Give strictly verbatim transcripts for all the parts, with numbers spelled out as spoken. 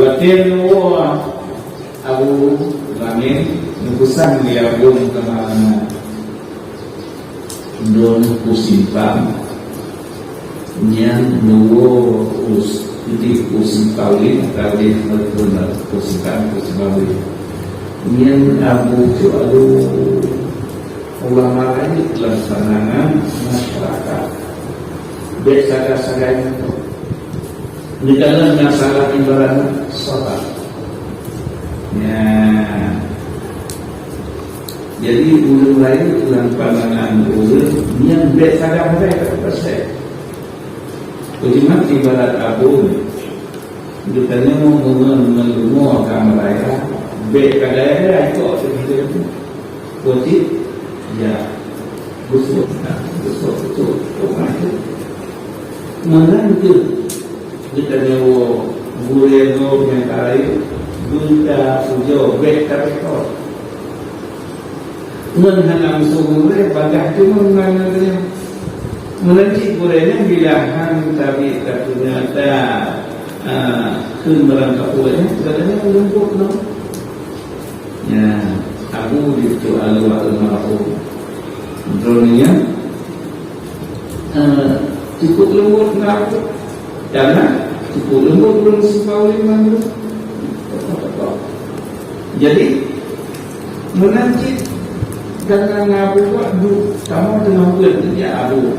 Watèe neuwoe Abu Langét, neupeusan lé Abu Langét, "Droeneuh peusimpang, nyan neuwoe us-, udép peusimpang lé, ka udép peusimpang, peusimpang lé. Nyan Abu cok alu ulama laén lam kalangan masyarakat. Bèk sagai-sagai nyan." Di dalam masalah ibarat sabar. Ya. Jadi, ureueng laén lam pandangan ureueng nyang bèk sagai-sagai ka teupeusèe. Ujimat ibarat abon. Geutanyoe meungon meulumoe ka meuraya, bèk ka gaya-gaya ikot teuh. Wajéb, ya, beusôk, beusôk, beusôk, beusôk. Meunan kheueh geutanyoe gurèe gob nyang ka rayeuk, geuta pujoe bèk tapeuko. Ngon hana musoh gurèe, bagaih teuma ngon geutanyoe. Meunan cit gurèe nyan bila han tabi tapeugah ta, a, kheun barang kapeue nyan, geutanyoe leumbot lom. Ya, Abu di Teungku Alua almarhum. Droeneuh nyan, eh, cukup leumbot ngon Abu. Karena cukup leumbot ulôn sibawa lima guru. Jadi, meunan cit, dan ngon Abu Bakar du, kamoe teungoh beuet, ya Abu.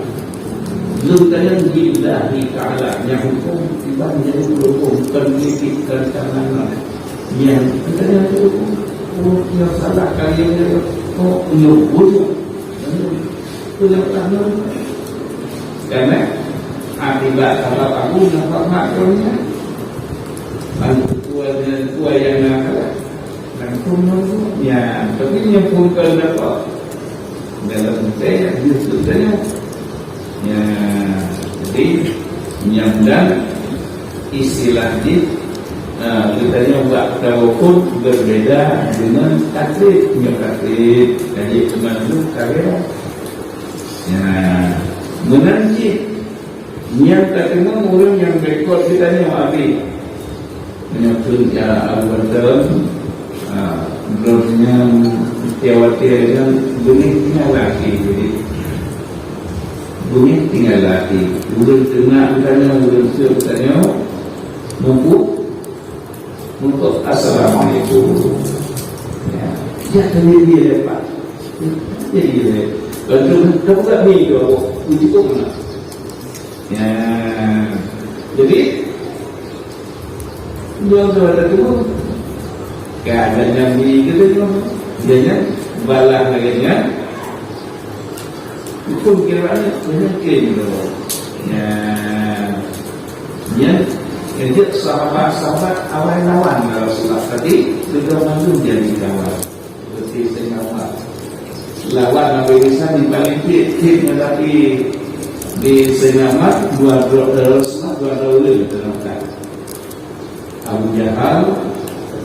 Lôn tanyong billahi ta'ala, nyang huköm, iban nyang huköm, bukan politik, bukan tangan. Nyang, kita nyang tu, oh, nyang salah kali ini, oh, punya bujuk. Punya tangan. Karena akibat salah aku nampak mak dunia. Lalu kuat dengan kuat yang nak kalah. Langsung nunggu. Ya, tapi nyang pun kalau dapat. Dalam saya, justru saya. Ya, jadi, nyang dan istilah jih, ah, geutanyoe bak tawakul berbeda dengan taklid. Nyoe taklid, jadi teuma lôn karya. Ya, meunan cit, nyang tateumé ureueng nyang bèk kot geutanyoe abéh. Meunyoe kheun cara Abu Bakar, ha, droeneuh nyan tiep watèe nyan beungéh tinggai lagèe. Beungéh tinggai lagèe. Ureueng teungoh geutanyoe, ureueng seuh geutanyoe, muphom, muphom, "Assalamualaikum." Ya, ya, kami dia lepas. Jadi, dia lepas. Lalu, kamu tak ni tu, aku cukup mana? Ya. Jadi, dua tu ada tu. Ka ada nyang di kita tu. Dia nya balah lagi nya. Hukum kira ni, dia nya kira tu. Ya. Ya. Jadi, sahabat-sahabat awai lawan Rasulullah tadi, sudah mandum jadi kawan. Seperti Saidina Umar. Lawan Nabi Isa di paling pit, pit menghadapi di Saidina Umar, dua droe, eh, Rasulullah, dua droe ulun teunakan. Abu Jahal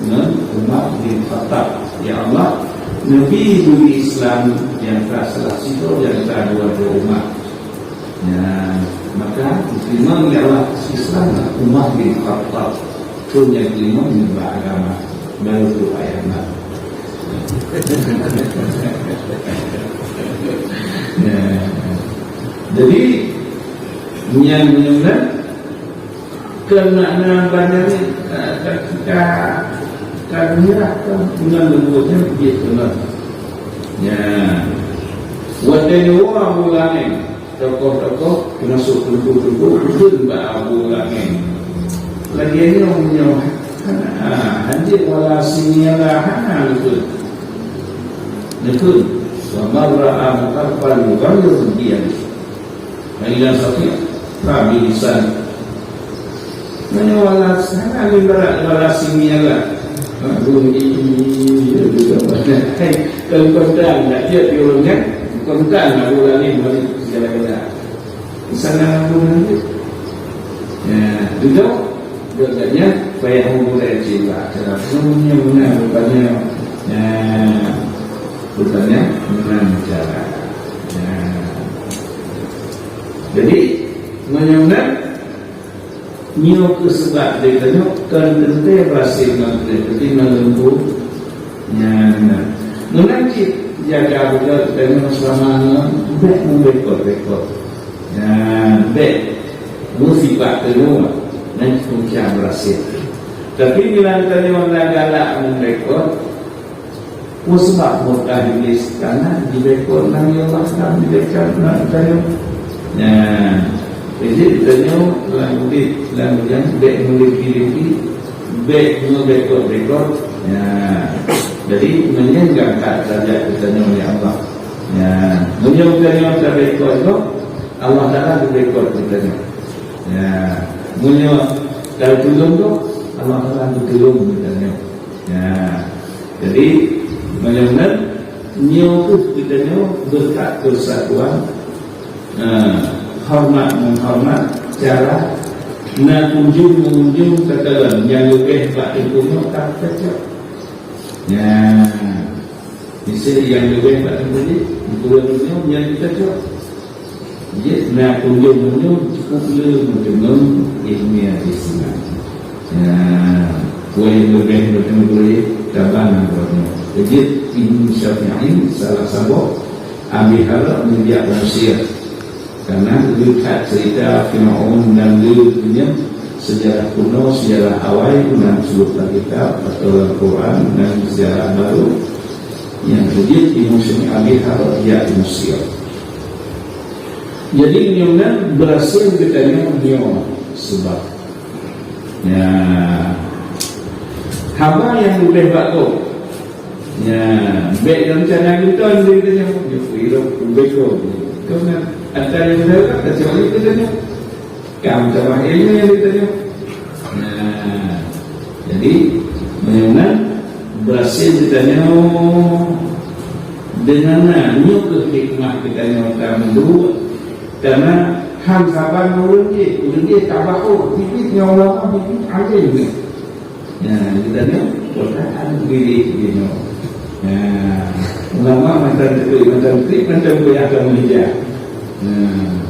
ngon Umar bin Khattab. Ya Allah, Nabi bri Islam nyang ka salah sidroe di antara dua droe umat. Ya, maka diterima oleh Allah Islam Umar bin Khattab. Pun yang terima menyebar agama. Baru tu ayat nak. Ya. Jadi, yang menyenang, keu makna banyak ni, eh, ka, ka, ka menyerah ke dengan lembutnya dia kena. Ya. Watèe nyoe Abu Langét, tokoh-tokoh, termasuk teungku-teungku, kheun bak Abu Langét. Lagèe nyoe, nyoe, ha, hanjeuet wala siniala hana leukeut. Leukeut, wa man ra'a munkaran falyughayyirhu biyadihi. Fa in lam yastati' fa bilisan. Meunyoe wala sana ibarat wala siniala. Aduh, ini, ini, ini, ini. Hai, kalau kontan, nak dia di orang kan? Kontan, nak ulang ni, mari segala-gala. Di sana, aku nanti. Ya, duduk. Duduknya, payah mulai cinta. Cara punya, punya, rupanya. Ya, rupanya, menang cara. Ya. Jadi, meunyoe Nyoe keuh seubab lé tanyoe kon teuntée beureuseh ngon kreueh, tapi ngon leumbot. Nyan, meunan cit jaga beutôi tanyoe seulama ngon bék meubekot-bekot. Nyan, bék meusipat tanyoe ngon ceukup beureuseh. Tapi bila tanyoe na galak meubekot, peue seubab murka Iblih? Karena jibekot Nabi Allah, kan jibekot Nabi tanyoe. Nah, jadi tanyoe lam udép, lam dunia bék meuleuki-leuki, bék meubekot-bekot. Nah, jadi meunyoe geuangkat darajat geutanyoe lé Allah. Nah, meunyoe geutanyoe tabekot gob, Allah Taala geubekot geutanyoe. Nah, meunyoe tatulông gob, Allah Taala geutulông geutanyoe. Ya, jadi, meunyoe nyoe keuh geutanyoe beureukat persatuan, eh, hormat menghormat, cara na kunjung mengunjung, katakan nyang leubeh bak teungku nyoe ka cocok. Ya, miseue nyang leubeh bak teungku nyoe, teungku nyoe nyang cocok. Jeuet na kunjong meunyoe cukup le meuteumèe ilmiah Islam. Ya, peue nyang leubeh meuteumèe tabang ngon nyoe. Jeuet Imam Syafi'i salah saboh Abi Harok meujak u Mesir. Karena geukat cerita Firaun dan Lut nyan sejarah kuno, sejarah awai, dan seluruh kitab atau dalam Quran dan sejarah baru yang jeuet Imam Syafi'i Abi Harok jak u Mesir. Jadi, nyoe nan beurasai geutanyoe nyoe seubab. Ya. Haba nyang leubeh bak gob. Ya, bék rencana geutanyoe di geutanyoe. Nyoe pun irok pun bego. Kau nak ata nyang leubeh bak, kecuali geutanyoe. Kam tamah ilmu nyang geutanyoe. Nah, jadi, meunyoe nan beurasai geutanyoe deungon na, nyoe keuh hikmah geutanyoe ka meuduek. Karena han saban ureueng jih, ureueng jih ka bahu, biet-biet ngon ulama, biet-biet alim nyoe. Nah, geutanyoe, Quran diri nyoe. Nah, ulama mantong teupeu, mantong klik, mantong goyah kamoe hija. Nah,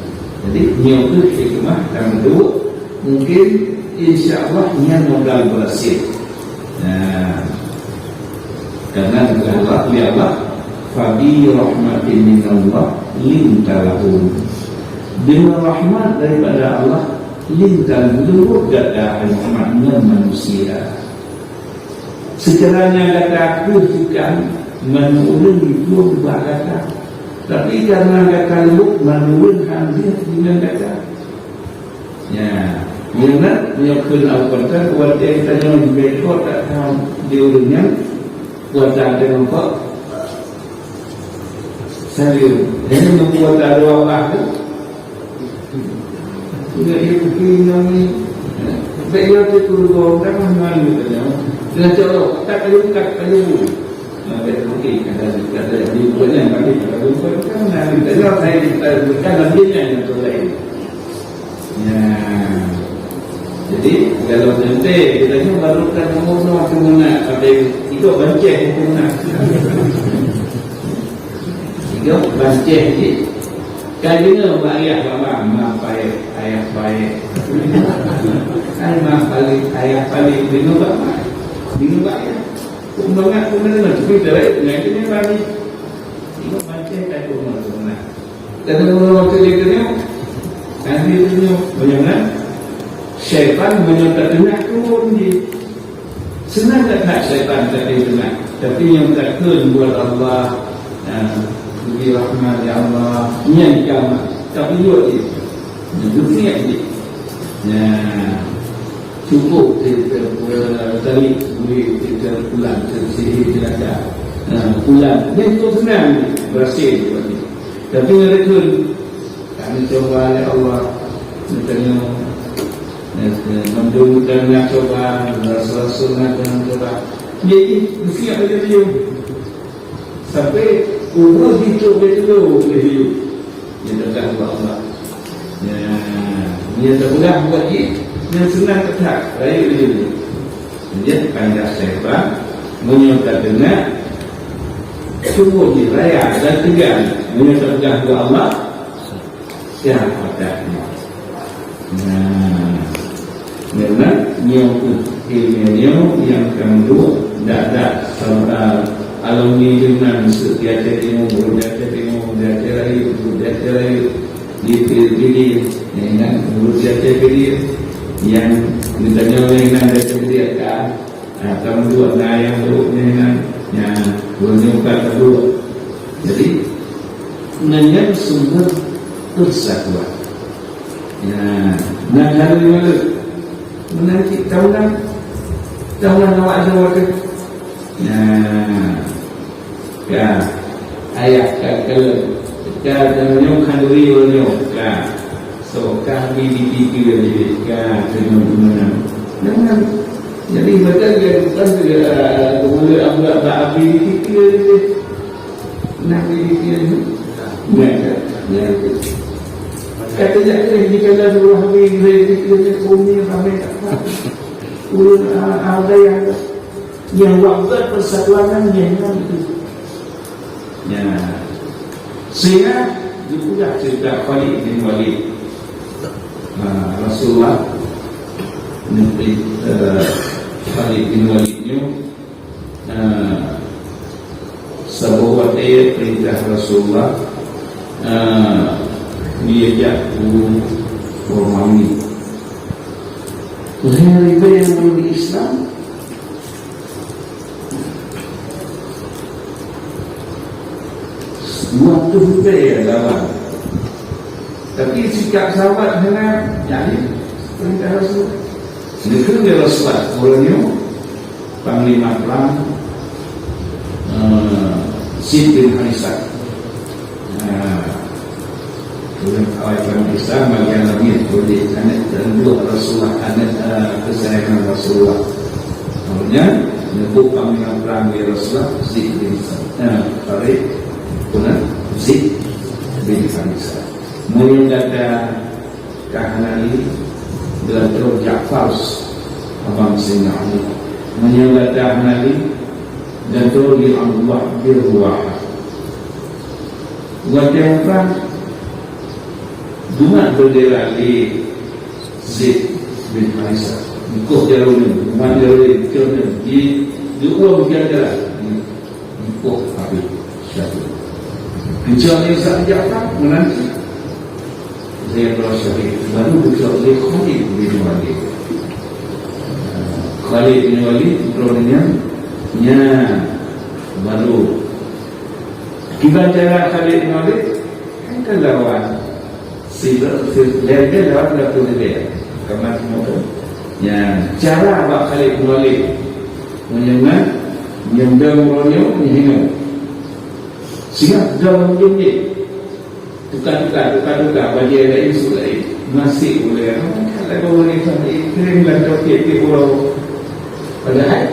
jadi nyoe keuh hikmah ka meuduek, mungkin insya Allah nyan modal beurasai. Nah, karena Allah, ya Allah, "Fabi rahmatin minallah linta lahum." Dengan rahmat daripada Allah, linta lahum, leumbot gata, hai Muhammad, ngon manusia. Seucara nyang gata keuh tukang, mandum ureueng jitueng bak gata. Tapi karena gata leumbot, mandum ureueng han jeuet deungon gata. Ya, nyoe na, nyoe kheun Al-Quran, watèe tanyoe jibekot that di ureueng nyan, kuasa teuh nampak. Serius. Jadi, nunggu kuasa dua belas tu. Ingat dia mungkin yang ni. Baik, dia tu turun ke orang, kan, mana dia tanya. Dia cakap, "Tak ada, tak ada." Nah, dia mungkin ada, ada di bukannya, tapi tak ada bukan. Kan, nah, dia tanya, saya, saya bukan, nanti yang tu lain. Ya. Jadi, kalau teuntèe, geutanyoe baru ka nomor nol keumeunang, sampai tiga banceh keumeunang. Tiga banceh jih. Ka deungoe bak ayah bak ma, ma paéh, ayah paéh. Hai ma paléh, ayah paléh, deungoe bak ma, deungoe bak ayah. Kok mangat keumeunang, tapi terai, ngai keumeunang. Tiga banceh ka keumeunang. Dan ureueng watèe lé keunyoe, Nabi tanyoe, meunyoe na, syaitan meunyoe tateunak turun jih. Seunang that-that syaitan tateunak, tapi nyang takheun buet Allah, na, bri rahmat ya Allah, nyan ka mat, tapi buet jih. Nyan geusiek jih. Nyan. Cukup teuka, eh, tali, bui teuka pulan, teuka sihir, teuka, eh, pulan. Nyan cukup seunang, beurasai buat nyan. Tapi ngon racun, kami cuba lé Allah, geutanyoe, eh, eh, mandum geutanyoe cuba, rasul-rasul geutanyoe cuba. Jadi, meusiap lagèe nyoe. Sampai uroe jicok lé Allah lé hidup. Dia teugah buat Allah. Ya, dia teugah buat jih, dia senang teugah. Rayu dia. Dia panjang syaitan, meunyoe tateunak, sungguh di raya dan teugah. Meunyoe teugah buat Allah, siapa tak mau? Nah. Nyoe kheueh ilmu nyoe nyang ka meuduek dak-dak saudara alumni Yunan, seutia Aceh Timu, guru di Aceh Timu, di Aceh Rayeuk, guru di Aceh Rayeuk, di Pidie, ya kan, guru di Aceh Pidie, nyang geutanyoe nyang di Aceh Pidie ka, ah, ka meuduek na nyang duek nyoe nan, nyang guru nyoe ka meuduek. Jadi, nyan sumber persatuan. Ya, nah, kalau nyoe Meunan cit taulan, taulan awak Jawa teuh. Nah, ka ayah ka kalon, ka nyoe khanduri uroe nyoe, ka so ka bi dikeue jih, ka keunoe meunan. Meunan. Jadi, beutôi dia bukan dia, eh, kemudian Abu Bakar bi dikeue jih. Nah, ini dia ni. Nah, nah, nah. Kata jak ni, jika dah dua hari, dua hari, dia ni, bumi ramai tak apa. Ulun, ah, ah, ada yang, yang buat persatuan kan, yang, yang itu. Ya. Sehingga, dia pun dah cerita Khalid bin Walid. Ah, Rasulullah, Nabi, eh, Khalid bin Walid ni, Ah, saboh watèe peurintah Rasulullah, ah, diajak u Romawi. Lhèe ribèe ureueng Islam, dua ploh ribèe lawan. Tapi sikap sahabat hana jadi peurintah Rasul. Geukheun lé Rasulullah, uroe nyoe panglima prang, eh, Zaid bin Harisah. Nah, ureueng awai Islam bagian langit, ureueng aneuk keudua Rasulullah, aneuk, eh, keusayangan Rasulullah. Maknanya, neuboh panglima prang lé Rasulullah, Zaid bin Sa-, eh, Tariq, bukan? Zaid bin Harisah. Meunyoe gata ka hana lé, gata jak Fars, abang Saidina Ali. Meunyoe gata hana lé, gata lé Abdullah bin Rawaha. Watèe prang, geumat beundera lé Zaid bin Harisah. Dikoh jaroe nyoe, geumat jaroe nyoe, dikoh nyoe, di, di uang jalan. Dikoh habéh syahid. Kecuali Zaid bin Ja'far menanti. Zaid bin syahid. Baru kecuali Khalid bin Walid. Khalid bin Walid, droeneuh nyan, nyan baru. Kiban cara Khalid bin Walid, kan lawan. Sila, si-, lhèe-lhèe lawan dua ploh ribèe. Kamat moto. Ya, cara bak Khalid bin Walid. Meunyoe nyan, nyan dong uroe nyoe, nyan hinoe. Sehingga dong ujong jih. Tukar-tukar, tukar-tukar, bajèe laén, su laén. Maséh ulèe, oh, kan lagu wanita ni, kering dan toket di pulau. Padahal,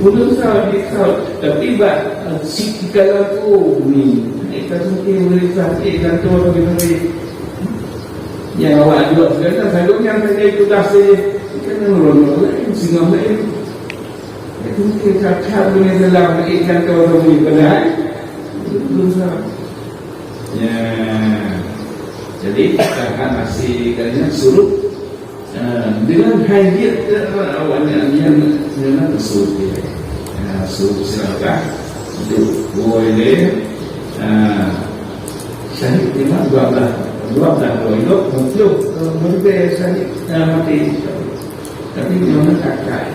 Ulôn salah, dia salah. Tapi bak, eh, si kita laku ni, eh, ka sungkih ulôn salah, eh, kantor bagi-bagi. Nyang awak jual segala, selalu nyang saja itu dah saya, kita nang ulôn lain, singoh lain. Itu mungkin kakak punya salah, eh, kantor bagi, padahal ulôn salah. Ya. Jadi, kakak masih katanya suruh Ah, dengan hai jeuet, ah, awak nyan, nyan, nyan na rasul dia. Ah, rasul silakan. Untuk boleh, ah, syahid lima, dua belas, dua belas, dua belas, dua puluh, dua puluh lebih syahid, ah, mati. Tapi nyoe na kakak.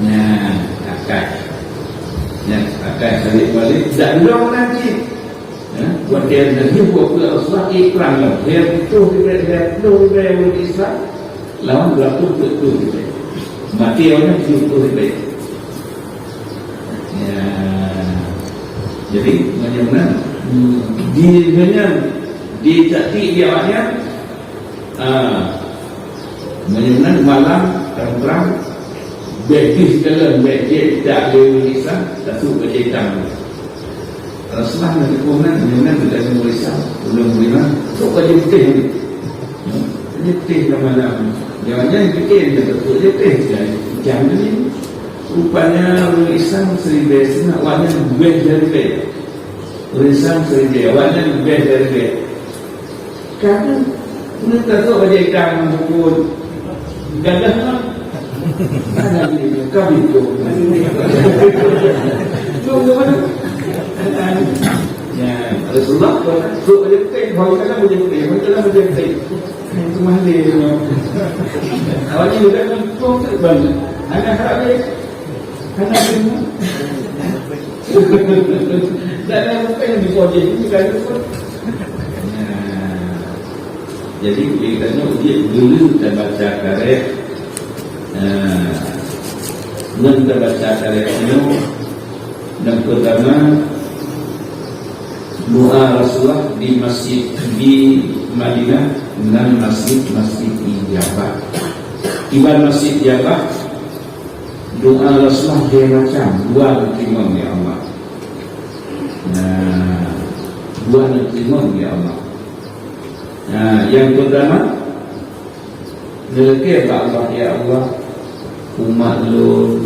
Nah, kakak. Nah, kakak syahid balik. Dan dong nanti. Ya, buat dia lagi buat pula Rasulullah ikram lah. Dia puluh ribèe, dia puluh ribèe ureueng Islam, lawan dua puluh, tujuh puluh ribèe. Mati awaknyan tujuh puluh ribèe. Ya. Jadi, macam mana? Hmm, di, dengan di taktik dia awaknyan, Ah, meunyoe nan malam terang-terang, bèk jih jalan, bèk jih tak lé lisan, tasuk bajèe itam. Rasulullah neupeuphom nan, meunyoe nan geutanyoe lisan, ulôn beuiman, tasuk bajèe putéh ni. Hmm, bajèe putéh lam malam. Jangan-jangan pikir dia tasuk bajèe putéh, jangan, jangan ni. Rupanya ureueng Islam siribèe, seunang awaknyan leubèh dari leubèh. Ureueng Islam siribèe, awaknyan leubèh dari leubèh. Kadang Meunan tasok bajèe itam ngon bukon. Gadah ngon. Ada di kami tu. Tu ke mana? Ya, Rasulullah, tu bajèe putih, bau dalam bajèe putih, bau dalam bajèe putih. Itu mandi. Awak ni udah nonton tu bang. Anak harap dia. Anak dia. Tak ada apa yang dipoji ini kan. Nah. Jadi, kita nyoe dia dulu kita baca karet. Nah. Ngon kita baca karet nyoe, yang pertama, doa Rasulullah di masjid di Madinah, nan masjid-masjid ijabah. Iban masjid ijabah, doa Rasulullah dia macam, dua diterima ya Allah. Nah, dua diterima ya Allah. Nah, yang pertama, Neulakèe bak Allah, "Ya Allah, umat lôn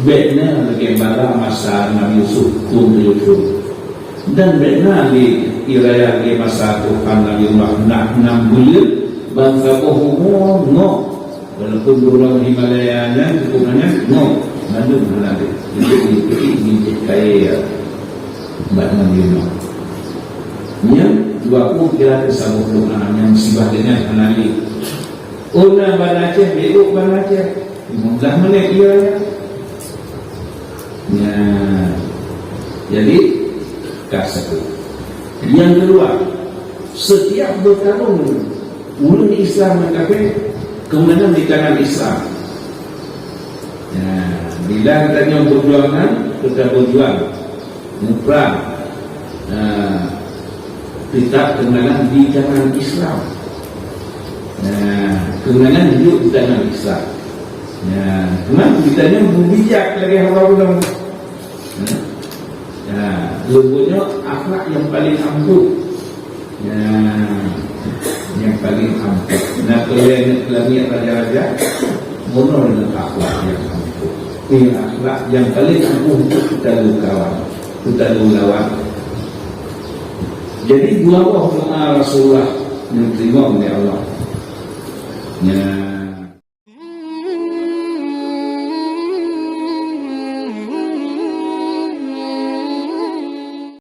bèk na lagèe bala masa Nabi Yusuf phon teuleuphon. Dan bèk na lé ié raya lagèe masa Tuhan Nabi Allah na nam buleuen ban saboh umu ngok. Walaupun gurông Himalaya nyan cukup banyak, ngok, mandum hana lé." Jadi, ini kayèe, ya. Bak Nabi Nuh. Nyan dua ploh tiga saboh doa nyang sibah deungon hana lé. Oh, na bak Aceh, beuôt bak Aceh. Limong blah menit, iya, ya. Nyan. Jadi, ka satu. Yang kedua, setiap bertarung ureueng Islam ngon kafé, kemenangan di tangan Islam. Nah, bila kita nyoe perjuangan, kita berjuang, muprang, nah, tetap kemenangan di tangan Islam. Nah, kemenangan hidup di tangan Islam. Nah, memang kita nyoe beubijak lagèe haba ulôn. Nah, nah, lôn buet nyoe akhlak nyang paleng ampuh. Nah, nyang paleng ampuh. Nah, peulangèe langèt raja-raja, bunoe deungon akhlak nyang ampuh. Nyan akhlak nyang paleng ampuh untuk kita lawan, kita lawan. Jadi, dua boh doa Rasulullah nyang teurimong lé Allah. Nah,